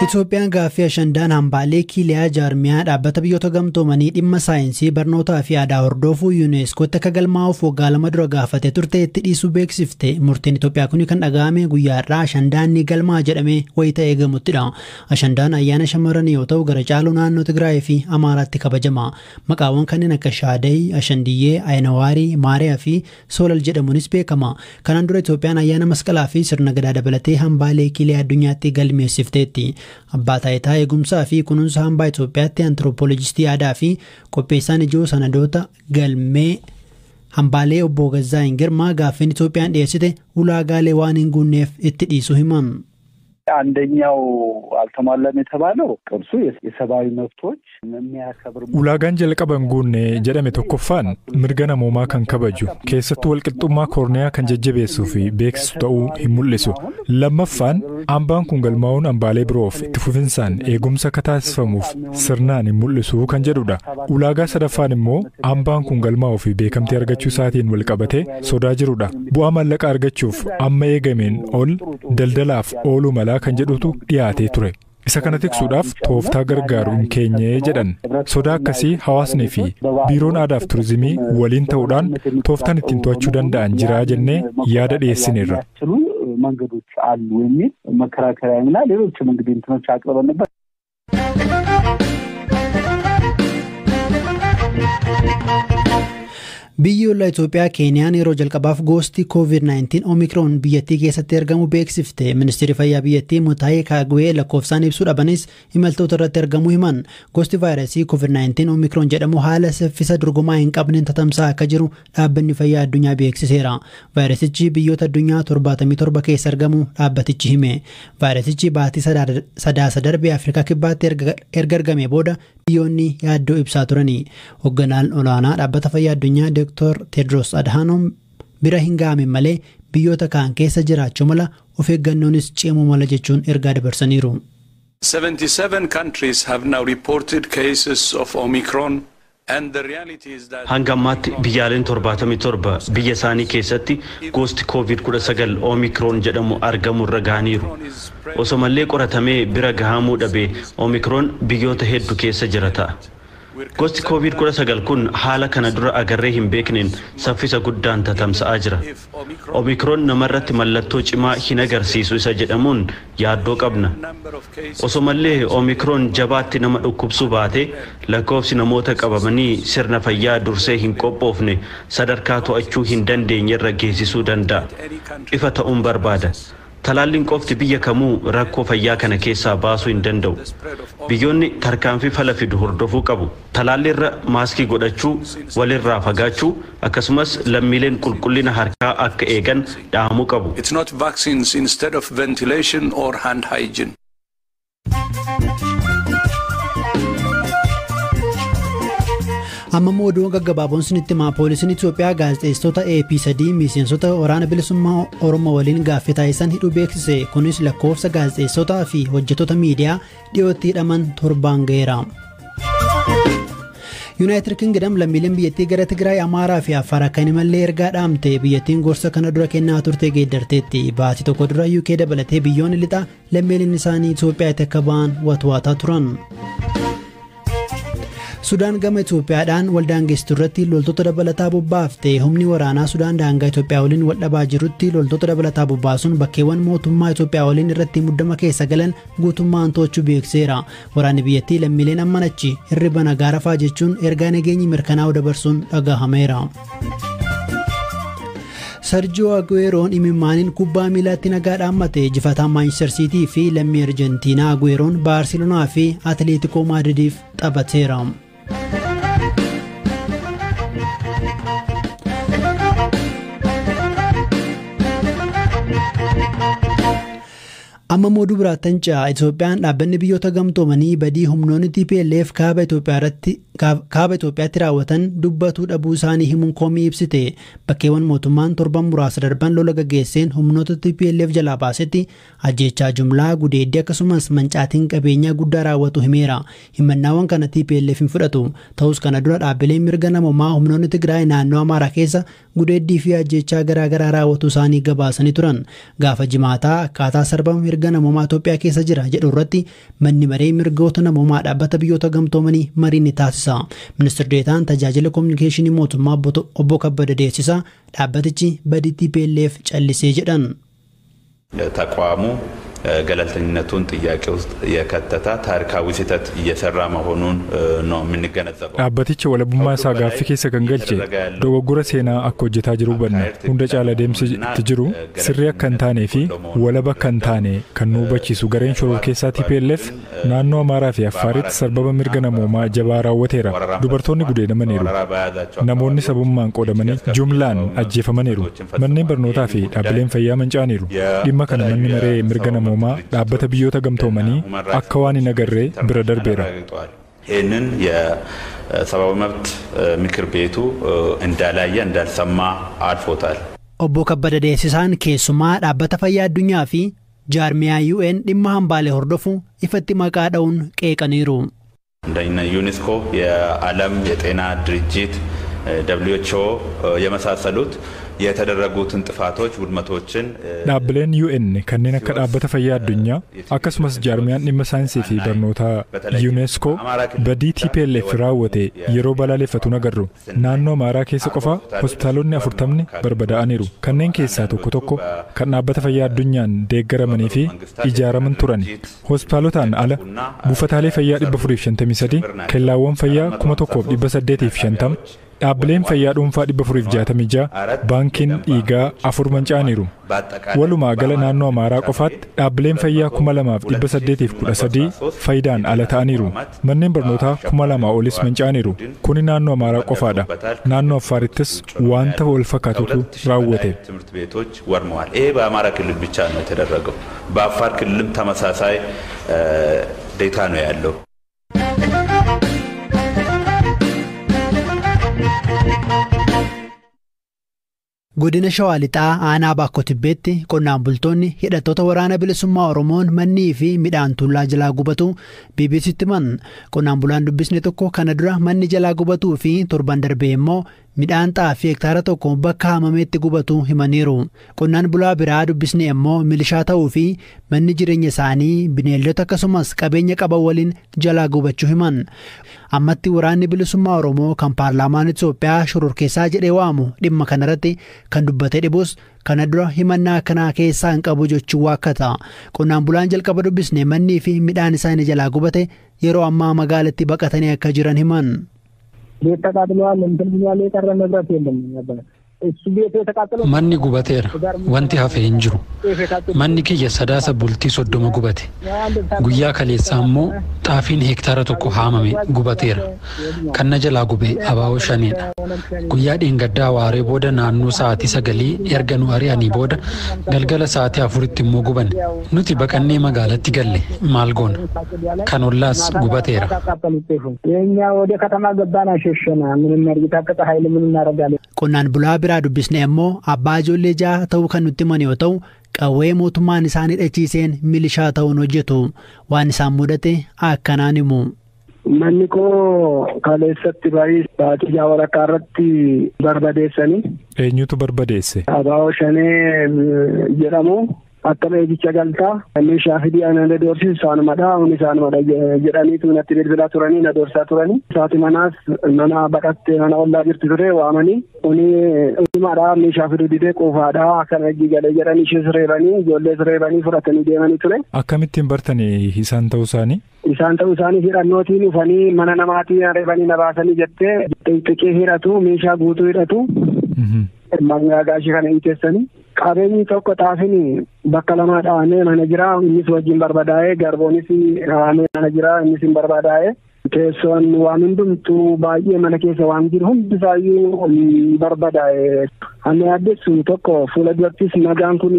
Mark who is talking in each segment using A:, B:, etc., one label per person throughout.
A: Itoophiyaan gaaffii ashandaan hambaalee Kiiliyaa Jaarmiyaa dhaabbata biyyoota gamtoomanii dhimma saayinsii barnootaa fi aadaa hordofuu yuuneeskootti akka galmaa'uuf waggaa 2 dura gaafatee turte itti dhiisuu beeksifte. Murtiin Itoophiyaa kun kan dhaga'ame guyyaa har'aa ashandaan ni galmaa jedhamee wayita eegamuttidha. Ashandaan ayyaana shamarranii yoo ta'u gara caalu naannoo Tigraay fi Amaaraatti kabajama. Maqaawwan kanneen akka Shaaday, Ashandiyyee, Ayinawaarii, Maariyaa fi Soolal jedhamuunis beekama. Kanaan dura Itoophiyaan ayyaana masqalaa fi sirna gadaa dabalatee hambaalee Kiiliyaa addunyaatti galmeessifteetti. Abbaa taayitaa eegumsaa fi kunuunsa hambaa Itoophiyaatti antiroopoolojistii aadaa fi qopheessaan ijoo sanadoota galmee hambaalee obbo Gazzaayin Girmaa gaaffiin Itoophiyaan dhiyeessite ulaagaalee waan hin guunneef itti dhiisuu himan.
B: አንደኛው አልተሟላም የተባለው ቅርሱ የሰብአዊ መብቶች የሚያከብር
C: Ulaagaan jalqaba hin guunne jedhame tokkoffaan mirga namoomaa kan kabaju keessattuu walqixxummaa koorniyaa kan jajjabeessuu fi beeksisu ta'uu hin mul'isu. Lammaffaan hambaan kun galmaa'uun hambaalee biroof itti fufinsaan eegumsa akka taasifamuuf sirnaan hin mul'isu kan jedhudha. Ulaagaa sadaffaan immoo hambaan kun galmaa'uu fi beekamtii argachuu isaatiin walqabatee sodaa jirudha. Bu'aa maallaqa argachuuf amma eegameen ol daldalaaf ooluu malaa kan jedhutu dhiyaatee ture. Isa kana tiksuudhaaf tooftaa gargaaru hin keenye jedhan. Sodaa akkasii hawaasnii fi biiroon aadaa fi turizimii waliin ta'uudhaan tooftaan ittiin to'achuu danda'an jira jennee yaada dhiyeessineerra.
B: መንገዶች አሉ የሚል መከራከሪያ እና ሌሎችም እንግዲህ እንትኖች አቅርበን ነበር።
A: Biyyi ollaa Itoophiyaa Keeniyaan yeroo jalqabaaf gosti COVID-19 Omikroon biyyattii keessatti argamu beeksifte. Ministeerri fayyaa biyyattii Mutaayee Kaagwee lakkoofsaan ibsuu dhabanis imaltoota irratti argamuu himan. Gosti vaayirasii COVID-19 Omikroon jedhamu haala saffisa dorgomaa hin qabneen tatamsa'aa akka jiru dhaabbanni fayyaa addunyaa beeksiseera. Vaayirasichi biyyoota addunyaa 77 keessa argamu dhaabbatichi hime. Vaayirasichi baatii sadaasa darbee Afrikaa kibbaatti erga argame booda biyyoonni yaaddoo ibsaa turani. Hoogganaan olaanaa dhaabbata fayyaa addunyaa Dr. Tedros Adhanom bira hin ga'amin malee biyyoota kaan keessa jiraachuu mala of eeggannoonis cimuu mala jechuun ergaa dabarsaniiru.
D: 77 countries have now reported cases of Omicron and the reality is that
E: Hanga ammaatti biyyaaleen 77 biyya isaanii keessatti gosti COVID-19 Omikroon jedhamu argamu irra gahaniiru. Osoo mallee qoratamee bira gahamuu dhabe Omikroon biyyoota hedduu keessa jira ta'a. Gosti COVID-19 kun haala kana dura agarree hin beekneen saffisa guddaan tatamsa'aa jira. Omikroon namarratti mallattoo cimaa hin agarsiisu isa jedhamuun yaaddoo qabna. Osoo mallee Omikroon jabaatti nama dhukkubsuu baate lakkoofsi namoota qabamanii sirna fayyaa dursee hin qophoofne sadarkaa to'achuu hin dandeenye irra geessisuu danda'a. Ifa ta'uun barbaada. Talaalliin qofti biyya kamuu rakkoo fayyaa kana keessaa baasuu hin danda'u. Biyyoonni tarkaanfii fala fidu hordofuu qabu. Talaalli irra maaskii godhachuu, walirraa fagaachuu akkasumas lammiileen qulqullina harkaa akka eegan dhaamuu qabu.
D: It's not vaccines instead of ventilation or hand hygiene.
A: Amma immoo oduun gaggabaaboon sinitti himaa. Poolisiin Itoophiyaa gaazexeessitoota AP3 miseensota waraana bilisummaa Oromoo waliin gaaffii taasisan hidhuu beeksise. Kunis lakkoofsa gaazexeessotaa fi hojjettoota miidiyaa dhiyootti hidhaman 7 ga'eera. Yuunaayitid Kingdom lammiileen biyyattii gara Tigraay, Amaaraa fi Affaar akka hin imallee ergaa dhaamte. Biyyattiin gorsa kana dura kennaa turte geeddarteetti. Baatii tokko dura UK dabalatee biyyoonni lixaa lammiileen isaanii Itoophiyaatti akka ba'an watwaataa turan. Sudaan gama Itoophiyaadhaan waldaangeessitu irratti loltoota dabalataa bobbaafte. Humni waraanaa Sudaan daangaa Itoophiyaa waliin wal dhabaa jirutti loltoota dabalataa bobbaasuun bakkeewwan mootummaa Itoophiyaa waliin irratti muddama keessa galan guutummaan to'achuu beeksiseera. Waraanni biyyattii lammiileen amman achi hirriba nagaa rafaa jechuun ergaa nageenyi mirkanaa'uu dabarsuun dhagahameera. Sergio Agueroon imimmaaniin kubbaa miilaatti nagaa dhaammate. Jifataan Manchester City fi lammii Arjentiinaa Agueroon Baarseloonaa fi Atleetikoo Maadridiif taphateera. Amma mooduu biraattan ce'a. Itoophiyaan dhaabbanni biyyoota gamtoomanii badii humnoonni TPLF kaaba Itoophiyaatti raawwatan dubbatuu dhabuu isaanii himuun komii ibsite. Bakkeewwan mootummaan torban muraasa darban lola gaggeesseen humnoota TPLF jalaa baasetti ajjeechaa jumlaa, gudeeddii akkasumas mancaatiin qabeenyaa guddaa raawwatu himeera. Himannaawwan kana TPLF hin fudhatu. Ta'us kana dura dhaabbileen mirga namoomaa humnoonni Tigraay naannoo Amaaraa keessa gudeeddii fi ajjeechaa garaagaraa raawwatu isaanii gabaasanii turan. Gaafa jimaataa akkaataa sarbama mirga namoomaa Itoophiyaa keessa jira jedhu irratti manni maree mirgoota namoomaa dhaabbata biyyoota gamtoomanii marii ni taasisa. Ministeerri Deetaan tajaajila kominikeeshinii mootummaa obbo Kabbada Deessisaa dhaabbatichi badii TPLF callisee jedhan.
F: ተቋሙ ገለልተኝነቱን ጥያቄ ውስጥ የከተተ ታሪካዊ ስህተት እየሰራ መሆኑን ነው የምንገነዘበው።
C: Dhaabbatichi walabummaa isaa gaaffii keessa kan galche dogoggora seenaa akka hojjetaa jiru hubanna. Hunda caala deemsi itti jiru sirrii akka hin taanee fi walaba akka hin taane kan nu hubachiisu gareen shororkeessaa TPLF naannoo Amaaraa fi Affaaritti sarbama mirga namoomaa jabaa raawwateera. Dubartoonni gudeedamaniiru. Namoonni sabummaan qoodamanii jumlaan ajjeefamaniiru. Manneen barnootaa fi dhaabbileen fayyaa manca'aniiru. Dhimma kana manni maree mirga namoomaa dhaabbata biyyoota gamtoomanii akka waan hin agarree bira darbeera.
F: ይህንን የሰብአዊ መብት ምክር ቤቱ እንዳላየ እንዳልሰማ አልፎታል።
A: Obbo Kabbada Deessisaan keessumaa dhaabbata fayyaa addunyaa fi jaarmiyaa UN dhimma hambaalee hordofu ifatti maqaa dha'uun qeeqaniiru.
F: እንደነ ዩኔስኮ፣ የዓለም የጤና ድርጅት፣ ደብሊው ኤች ኦ የመሳሰሉት የተደረጉትን ጥፋቶች ውድመቶችን
C: Dhaabbileen UN kanneen akka dhaabbata fayyaa addunyaa akkasumas jaarmiyaan dhimma saayinsii fi barnootaa UNESCO badii TPLF raawwate yeroo balaaleffatu agarru. Naannoo Amaaraa keessa qofa hospitaalonni 40 barbadaa'aniiru. Kanneen keessaa tokko tokko kan dhaabbata fayyaa addunyaan deeggaramanii fi ijaaraman turan. Hospitaalotaan ala buufataalee fayyaa 453, kellaawwan fayyaa 1850, dhaabbileen fayyaa dhuunfaa 466, baankiin dhiigaa 4 manca'aniiru. Walumaa gala naannoo Amaaraa qofaatti dhaabbileen fayyaa 2813 faayidaan ala ta'aniiru. Manneen barnootaa 2000 olis manca'aniiru. Kuni naannoo Amaaraa qofaadha. Naannoo Affaarittis wanta wal fakkaatutu raawwate.
F: ትምህርት ቤቶች ወድመዋል። ይሄ በአማራ ክልል ብቻ ነው የተደረገው። በአፋር ክልልም ተመሳሳይ ዴታ ነው ያለው።
A: Godina Shawaa Lixaa aanaa Baakkoo Tibbeetti qonnaan bultoonni hidhattoota waraana bilisummaa Oromoon mannii fi midhaan tuullaa jalaa gubatu BBCtti himan. Qonnaan bulaan dubbisne tokko kana dura manni jalaa gubatuu fi torban darbee immoo midhaan xaafii hektaara tokko bakka haamameetti gubatu himaniiru. Qonnaan bulaa biraa dubbisne immoo milishaa ta'uu fi manni jireenya isaanii bineeldota akkasumas qabeenya qaban waliin jalaa gubachuu himan. Ammatti waraanni bilisummaa Oromoo kan paarlaamaan Itoophiyaa shororkeessaa jedhee waamu dhimma kanarratti kan dubbate dhibus kana dura himannaa akkanaa keessaa hin qabu jechuun waakkata. Qonnaan bulaan jalqaba dubbisne mannii fi midhaan isaanii jalaa gubate yeroo ammaa magaalatti baqatanii akka jiran himan.
B: ቤት ተቃጥሏል፣ እንትን ብሏል፣ የቀረ ንብረት የለም ነበር። እሱ ቤቱ የተቃጠለው
G: Manni gubateera. Wanti hafe hin jiru. Manni kiyya Sadaasa bultii 30 gubate. Guyyaa kaleessaa immoo xaafiin hektaara tokko haamame gubateera. Kan na jalaa gube abaa'oo shaneedha. Guyyaa dheengaddaa waaree booda naannoo sa'aatii 9 erga nu ari'anii booda galgala sa'aatii 4tti immoo guban. Nuti baqannee magaalatti galle maal goona? Kan ollaas gubateera.
B: የእኛ ወደ ከተማ ገባን፣ አሸሸን። ምን እናድርግ? የታጠቀ ኃይል ምን እናደርጋለን?
A: Qonnaan bulaa biraa dubbisne immoo abbaa ijoollee 6 ta'uu kan nutti himan yoo ta'u qawwee mootummaan isaan hidhachiiseen milishaa ta'uun hojjetu. Waan isaan mudate akkanaan himu.
B: Manni koo kaleessatti baay'ee baatii jaawarakkaa irratti barbadeessanii.
C: Eenyutu barbadeesse?
B: Abaa'oo shanee jedhamu. Akkama eegicha galtaa meeshaa fidii ana doorsisu isaanumadha humni isaanumadha jedhaniitu natti bilbilaa turanii na doorsaa turanii. Isaati manaas mana baqattee mana ollaa jirtu ture waamanii kuni dhumaadha meeshaa fiduu didee quufaadha akkana eegii galee jedhanii ishee sireebanii ijoollee sireebanii fudhatanii deemanii ture.
C: Akkamittiin bartanii isaan ta'uu isaanii?
B: Isaan ta'uu isaanii hidhannootiin dhufanii mana namaatiin reebanii na baasanii jettee xixiqqee hidhatu meeshaa guutuu hidhatu. Mangaagaa ishee kana hiiteessanii. Qabeenyi tokko xaafiin bakka lamaa dhahamee mana jira innis wajjin barbadaa'ee garboonis dhahamee mana jira innis hin barbadaa'ee teessoon waan hundumtuu baay'ee mana keessa waan jiru hundisaayyuu barbadaa'e. Ani yaaddessu tokko fuula durattis nagaan kun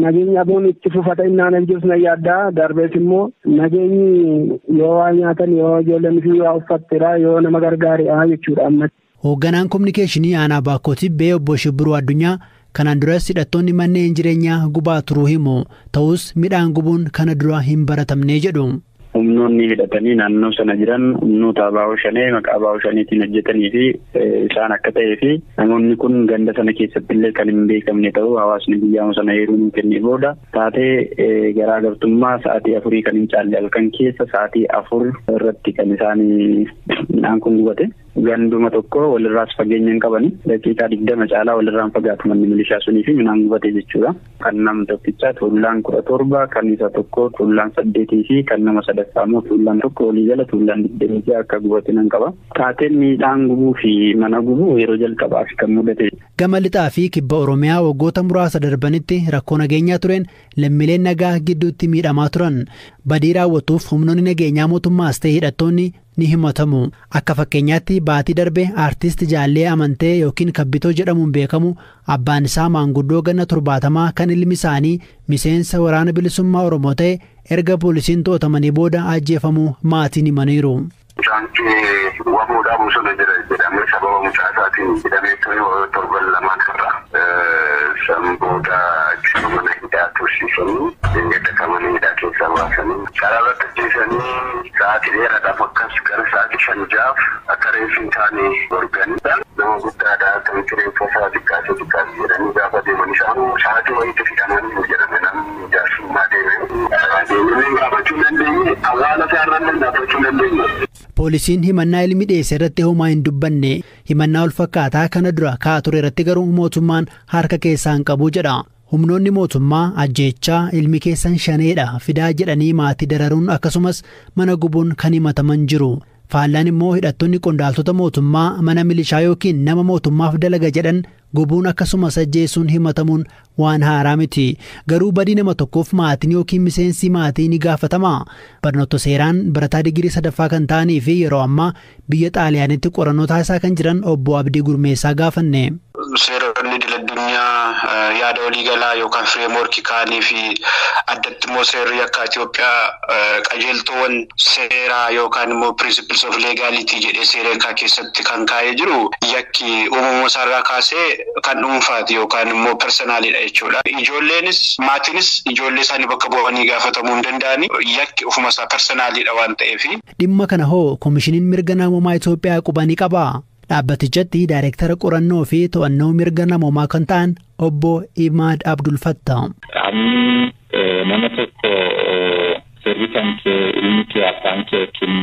B: Nageenya aboon itti fufata innaan jirus na yaaddaa darbees immoo nageenyi yoo waa nyaatan yoo ijoolleen fi waa uffattedha yoo nama gargaareedha jechuudha amma.
A: Hoogganaan kominikeeshinii aanaa Baakkoo Tibbee obbo Shibbiruu Addunyaa kanaan duras hidhattoonni manneen jireenyaa gubaa turuu himu. Ta'us midhaan gubuun kana dura hin baratamne jedhu.
H: Humnoonni hidhatanii naannoo sana jiran humnoota ABO shanee maqaa ABO shaneetiin hojjetanii fi isaan akka ta'ee fi namoonni kun ganda sana keessatti illee kan hin beekamne ta'uu hawaasni guyyaa sana eeruu nuu kennee booda taatee garaagartummaa sa'aatii 4 kan hin caalle halkan keessa sa'aatii 4 irratti kan isaan midhaan kun gubate. Ganduma tokko walirraas fageenya hin qabani daqiiqaa 20 caalaa walirraan fagaatu manni milishaa sunii fi midhaan gubate jechuudha. Kan nam tokkichaa tuullaan 17 kan isa tokko tuullaan 8 fi kan nama sadaffaa immoo tuullaan 1 walii jala tuullaan 26 akka gubate nan qaba. Taateen midhaan gubuu fi mana gubuu yeroo jalqabaaf kan mudate.
A: Gama lixaa fi kibba Oromiyaa waggoota muraasa darbanitti rakkoo nageenyaa tureen lammiileen nagaa gidduutti miidhamaa turan. Badii raawwatuuf humnoonni nageenyaa mootummaas ta'e hidhattoonni ni himatamu. Akka fakkeenyaatti baatii darbe aartist Jaallee Amantee yookiin Kabbitoo jedhamuun beekamu abbaan isaa maanguddoo ganna 70 kan ilmi isaanii miseensa waraana bilisummaa Oromoo ta'e erga poolisiin to'atamanii booda ajjeefamuu maatiin himaniiru.
I: Mucaan wamuudhaa bosona jira jedhamee sababa mucaa isaatiin hidhamee ture torban lamaan irra. San booda mana hidhaa tursiisanii gadda mana hidhaa keessaa baasanii karaa irratti ajjeesanii sa'aatii dheeraadhaaf akkas gara sa'aatii 5-6 akka reeffi hin taane dorganii nama guddaadha akkamitti reeffa isaa xiqqaatee xiqqaatee jedhanii gaafa deeman isaan sa'aatii wayiitti fidhamanii jedhame namni jaarsummaa deeme. Deemanii gaafachuu dandeenye awwaala isaa irra gaafachuu dandeenye.
A: Poolisiin himannaa ilmi dhiyeesse irratti homaa hin dubbanne. Himannaa wal fakkaataa kana dura ka'aa ture irratti garuu mootummaan harka keessaa hin qabu jedha. Humnoonni mootummaa ajjeechaa ilmi keessan shaneedha fidaa jedhanii maatii dararuun akkasumas mana gubuun kan himataman jiru. Faallaan immoo hidhattoonni qondaaltota mootummaa mana milishaa yookiin nama mootummaaf dalaga jedhan gubuun akkasumas ajjeesuun himatamuun waan haaraa miti. Garuu badii nama tokkoof maatiin yookiin miseensi maatii ni gaafatama. Barnoota seeraan barataa digirii 3ffaa kan ta'anii fi yeroo ammaa biyya Xaaliyaanitti qorannoo taasisaa kan jiran obbo Abdii Gurmeessaa gaafanne.
J: Seeronni idil-addunyaa yaada waliigalaa yookaan fireemworkii kaanii fi addatti immoo seerri akka Itoophiyaa qajeeltoowwan seeraa yookaan immoo principles of legality jedhee seera yakkaa keessatti kan kaa'ee jiru yakki uumama isaarraa kaasee kan dhuunfaati yookaan immoo personaalidha jechuudha. Ijoolleenis maatiinis ijoollee isaanii bakka bu'anii gaafatamuu hin danda'ani yakki ofuma isaa personaalidha waan ta'eef.
A: Dhimma kana hoo koomishiniin mirga namoomaa Itoophiyaa quba ni qabaa? Dhaabbatichatti daayireektara qorannoo fi to'annoo mirga namoomaa kan ta'an obbo Imaad Abdul Fattah.
K: Amma nama tokko sirri kan kee ilmi kee abbaan kee yookiin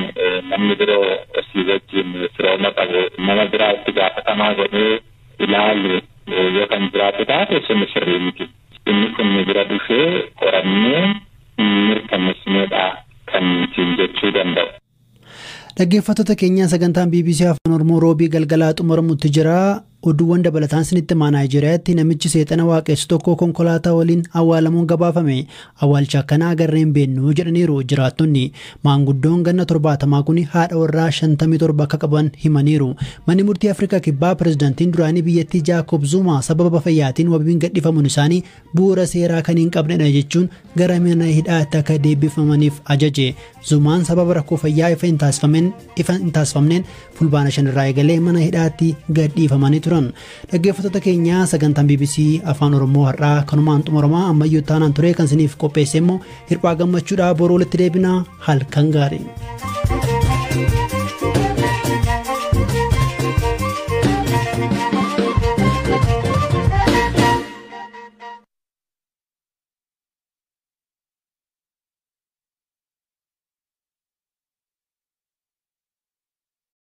K: namni biroo si wajjin firooma qabu nama biraa itti gaafatamaa godhee ilaalu yoo kan jiraatu taate sun sirrii miti. Inni kun bira dhufee qorannee mirkaneessineedha kan ittiin jechuu danda'u.
A: Dhaggeeffattoota keenyaa sagantaan BBC Afaan Oromoo roobii galgalaa xumuramutti jira. Oduuwwan dabalataan isinitti himaa. Naayijeriyaatti namichi seexana waaqessu tokko konkolaataa waliin awwaalamuun gabaafame. Awwaalcha akkanaa agarree hin beeknu jedhaniiru jiraattonni. Maanguddoon ganna 70 kun haadha warraa 57 akka qaban himaniiru. Manni murtii Afrikaa Kibbaa pirezidaantiin duraanii biyyattii Jaakob Zuma sababa fayyaatiin wabiin gadhiifamuun isaanii bu'uura seeraa kan hin qabnedha jechuun gara mana hidhaatti akka deebifamaniif ajaje. Zumaan sababa rakkoo fayyaa ifa hin taasifamneen fulbaana 5 irraa eegalee mana hidhaatti gadhiifamanii turan. Dhaggeeffattoota keenyaa sagantaan BBC Afaan Oromoo har'aa kanumaan xumuramaa ammayyuu taanaan ture kan isiniif qopheesse immoo Hirphaa Gammachuudhaa boroo walitti deebinaa halkan gaarii.